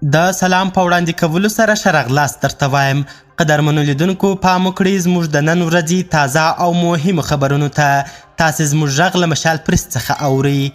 د سلام په وړاندې کولو سره ښه راغلاست درته وایم. قدرمنو لیدونکو پام وکړئ زموږ د نن ورځې تازه او مهمو خبرونو ته. تاسې زموږ غږ له مشال پرس څخه اورئ.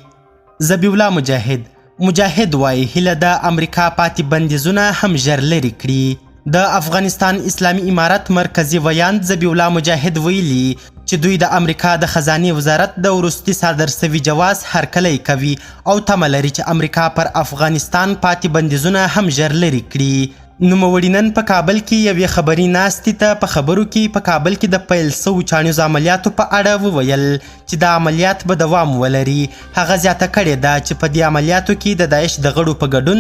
ذبیح الله مجاهد مجاهد وایي هیله ده امریکا پاتې بندیزونه هم ژر لرې کړي. د افغانستان اسلامي امارت مرکزي ویاند ذبیح الله مجاهد ویلي چې دوی د امریکا د خزانې وزارت د وروستي صادر سوي جواز هرکلی کوي او تمه لري چې امریکا پر افغانستان پاتې بندیزونه هم ژر لرې کړي. نوموړي نن په کابل کې یوې خبري ناستې ته په خبرو کې په کابل کې د پیل سوو چاڼیزو عملیاتو په اړه وویل چې دا عملیات به دوام ولري. هغه زیاته کړې ده چې په دې عملیاتو کې د داعش د غړو په ګډون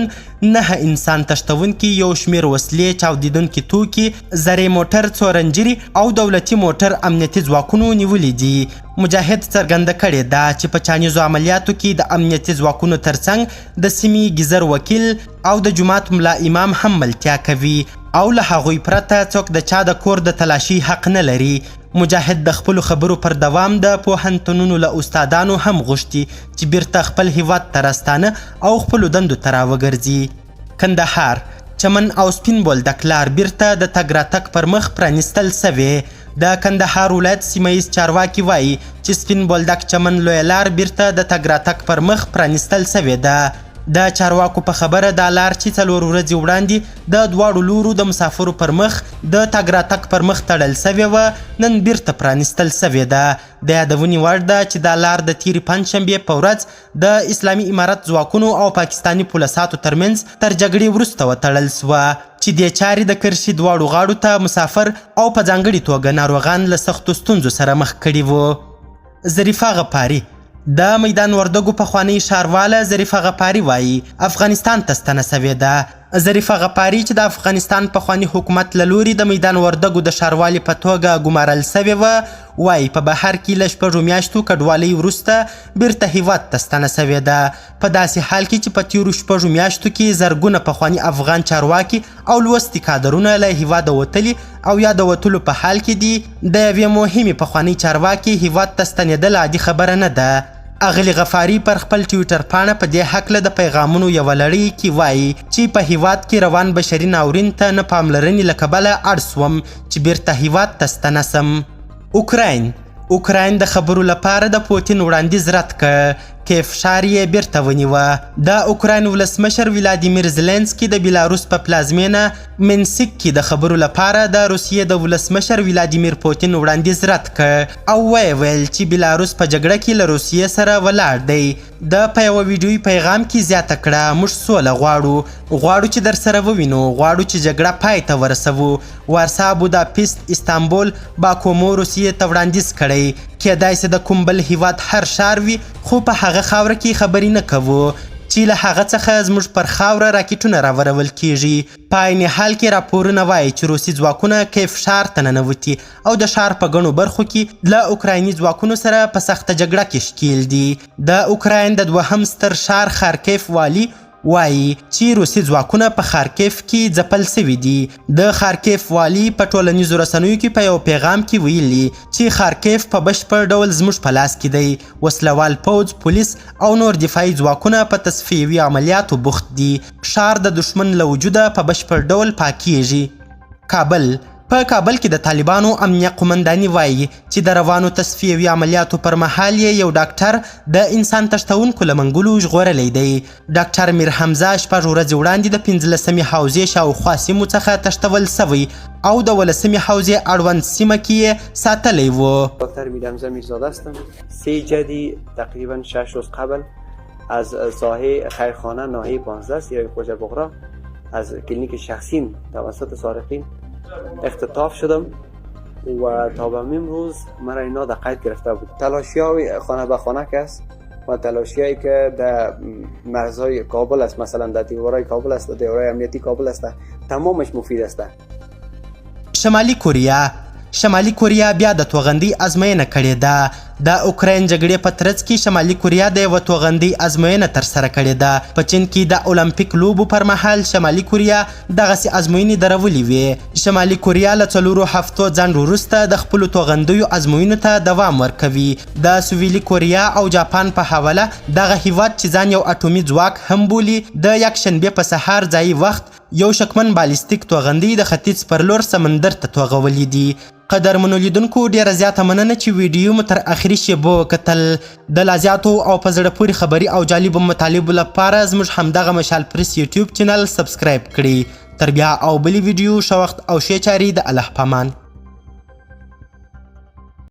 نهه انسان تښتونکي، یو شمېر وسلې، چاودېدونکي توکي، زرې موټر، څو رنجري او دولتي موټر امنیتي ځواکونو نیولي دي. مجاهد څرګنده کړې ده چې په چاڼیزو عملیاتو کې د امنیتي ځواکونو ترڅنګ د سیمې ګیزر وکیل او د جومات ملا امام هم ملتیا کوي او له هغوی پرته څوک د چا د کور د تلاشۍ حق نه لري. مجاهد د خپلو خبرو پر دوام د پوهنتونونو له استادانو هم غوښتي چې بیرته خپل هیواد ته راستانه او خپلو دندو ته راوګرځي. کندهار، چمن او سپین بولدک لار بیرته د تګ راتګ پر مخ پرانیستل سوې. د کندهار ولایت سیمه ییز چارواکي وایي چې سپین بولدک چمن لویه لار بیرته د تګ راتګ پر مخ پرانیستل سوې ده. د چارواکو په خبره دا لار چې 4 ورځې وړاندې د دواړو لورو د مسافرو پر مخ د تګ راتګ پر مخ تړل سوې وه، نن بیرته پرانیستل سوې ده. د یادونې وړ ده چې دا لار د تېرې پنجشنبې په ورځ د اسلامي امارت ځواکونو او پاکستاني پوله ساتو ترمنځ تر جګړې وروسته وتړل سوه، چې دې چارې د کرښې دواړو غاړو ته مسافر او په ځانګړي توګه ناروغان له سختو ستونزو سره مخ کړي وو. ظریفه غفاري د میدان وردګو پخوانۍ ښارواله ظریفه غفاري وایي افغانستان ته ستنه سوې ده. ظریفه غفاري چې د افغانستان پخواني حکومت له لوري د میدان وردګو د ښاروالي په توګه ګمارل سوې وه، وایي په بهر کې له 6 میاشتو کډوالۍ وروسته بیرته هیواد ته ستنه سوې ده. په داسې حال کې چې په تېرو 6 میاشتو کې زرګونه پخواني افغان چارواکي او لوستي کادرونه له هیواده وتلي او یا د وتلو په حال کې دي، د یوې مهمې پخوانۍ چارواکې هیواد ته ستنېدل عادي خبره نه ده. اغلې غفاري پر خپل ټویټر پاڼه په دې هکله د پیغامونو یوه لړۍ کې وایي چې په هیواد کې روان بشري ناورین ته نه پاملرنې له کبله اړ سوم چې بیرته هیواد ته ستنه سم. اوکراین د خبرو لپاره د پوتین وړاندیز رد کړ، کیف ښار یې بیرته ونیوه. د اوکراین ولسمشر ولادیمیر زلنسکي د بیلاروس په پلازمینه مینسک کې د خبرو لپاره د روسیې د ولسمشر ولادیمیر پوتین وړاندیز رد کړ او ویې ویل چې بیلاروس په جګړه کې له روسیې سره ولاړ دی. ده په یوه ویډیويي پیغام کې زیاته کړه، موږ سوله غواړو، غواړو چې درسره ووینو، غواړو چې جګړه پای ته ورسوو. وارسا، بوداپست، استانبول، باکو مو روسیې ته وړاندیز کړی. کېدای شي د کوم بل هیواد هر ښار وي، خو په هغه خاوره کې خبرې نه کوو چې له هغه څخه زموږ پر خاوره راکټونه راورول کیږي. په عین حال کې راپورونه وایي چې روسي ځواکونه کیف ښار ته ننوتي او د ښار په ګڼو برخو کې له اوکرایني ځواکونو سره په سخته جګړه کې ښکیل دي. د اوکراین د دوهم ستر ښار خارکیف والي وایي چې روسي ځواکونه په خارکیف کې ځپل سوي دي. د خارکیف والي په ټولنیزو رسنیو کې په یو پیغام کې ویلي چې خارکیف په بشپړ ډول زموږ په لاس کې دی. وسلوال پوځ، پولیس او نور دفاعي ځواکونه په تصفیوي عملیاتو بوخت دي. ښار د دښمن له وجوده په بشپړ ډول پاکیږي. کابل، په کابل کې د طالبانو امنیه قومنداني وایي چې د روانو تصفیوي عملیاتو پر مهال یې یو ډاکټر د انسان تښتونکو له منګولو ژغورلی دی. ډاکټر میر حمزه 6 ورځې وړاندې د 15مې حوزې شاوخوا سیمو څخه تښتول سوی او د 18مې حوزې اړوند سیمه کې یې ساتلی و. دکتر میرحمزه میرزاده هستم. 3 جدی تقریبا 6 روز قبل از ساحه خیرخانه ناحیه 15 سیرای خوجه بغرا از کلینیک شخصیم توسط سارقین اختطاف شدم و تا به امروز مرا اینا در قید گرفته بود. تلاشی های خانه به خانه که است و تلاشی هایی که در مرزهای کابل است، مثلا در دیوارهای کابل است، در دیوارهای امنیتی کابل است، تمامش مفید است. شمالي کوریا شمالي کوریا بیا د توغندۍ ازموینه کړې ده. د اوکراین جګړې په ترڅ کې شمالي کوریا د یوه توغندۍ ازموینه ترسره کړې ده. په چین کې د المپیک لوبو پر مهال شمالي کوریا دغسې ازموینې درولې وې. شمالي کوریا له څلورو هفتو ځنډ وروسته د خپلو توغندیو ازموینو ته دوام ورکوي. د سویلي کوریا او جاپان په حواله دغه هیواد چې ځان یو اټومي ځواک هم بولي، د یکشنبې په سهار ځایي وخت یو شکمن بالیستیک توغندی د ختیځ پر لور سمندر ته توغولي دي. قدرمنو لیدونکو، ډیره زیاته مننه چې ویډیو مو تر اخري شیبو وکتل. د لا زیاتو او په زړه پورې خبري او جالبو مطالبو لپاره زموږ همدغه مشال پریس یوټیوب چینل سبسکرایب کړئ. تر بیا او بلې ویډیو، ښه وخت او ښې چارې، د الله پامان.